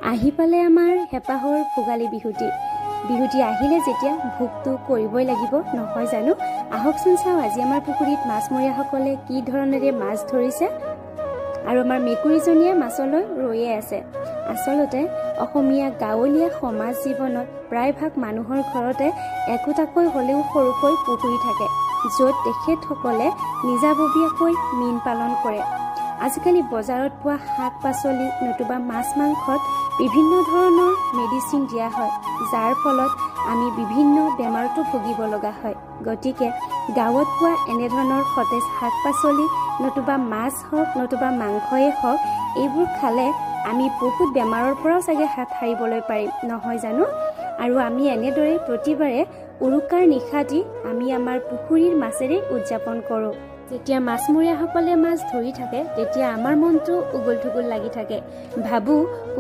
আহি পালে আমাৰ হেঁপাহৰ ভোগালী বিহুটি। বিহুটি আহিলে যেতিয়া ভোগটো কৰিবই লাগিব, নহয় জানো? আহকচোন চাওঁ আজি আমাৰ পুখুৰীত মাছমৰীয়াসকলে কি ধৰণেৰে মাছ ধৰিছে আৰু আমাৰ মেকুৰীজনীয়ে মাছলৈ ৰৈয়ে আছে। আচলতে অসমীয়া গাঁৱলীয়া সমাজ জীৱনত প্ৰায়ভাগ মানুহৰ ঘৰতে একোটাকৈ হ'লেও সৰুকৈ পুখুৰী থাকে, য'ত তেখেতসকলে নিজাববীয়াকৈ মীন পালন কৰে। আজিকালি বজাৰত পোৱা শাক পাচলি নতুবা মাছ মাংসত বিভিন্ন ধৰণৰ মেডিচিন দিয়া হয়, যাৰ ফলত আমি বিভিন্ন বেমাৰতো ভুগিব লগা হয়। গতিকে গাঁৱত পোৱা এনেধৰণৰ সতেজ শাক পাচলি নতুবা মাছ হওক নতুবা মাংসই হওক, এইবোৰ খালে আমি বহুত বেমাৰৰ পৰাও চাগে হাত সাৰিবলৈ পাৰিম, নহয় জানো? আৰু আমি এনেদৰে প্ৰতিবাৰে উৰুকাৰ নিশাটি আমি আমাৰ পুখুৰীৰ মাছেৰে উদযাপন কৰোঁ। যেতিয়া মাছমৰীয়াসকলে মাছ ধৰি থাকে, তেতিয়া আমাৰ মনটো উগুল থুগুল লাগি থাকে। ভাবোঁ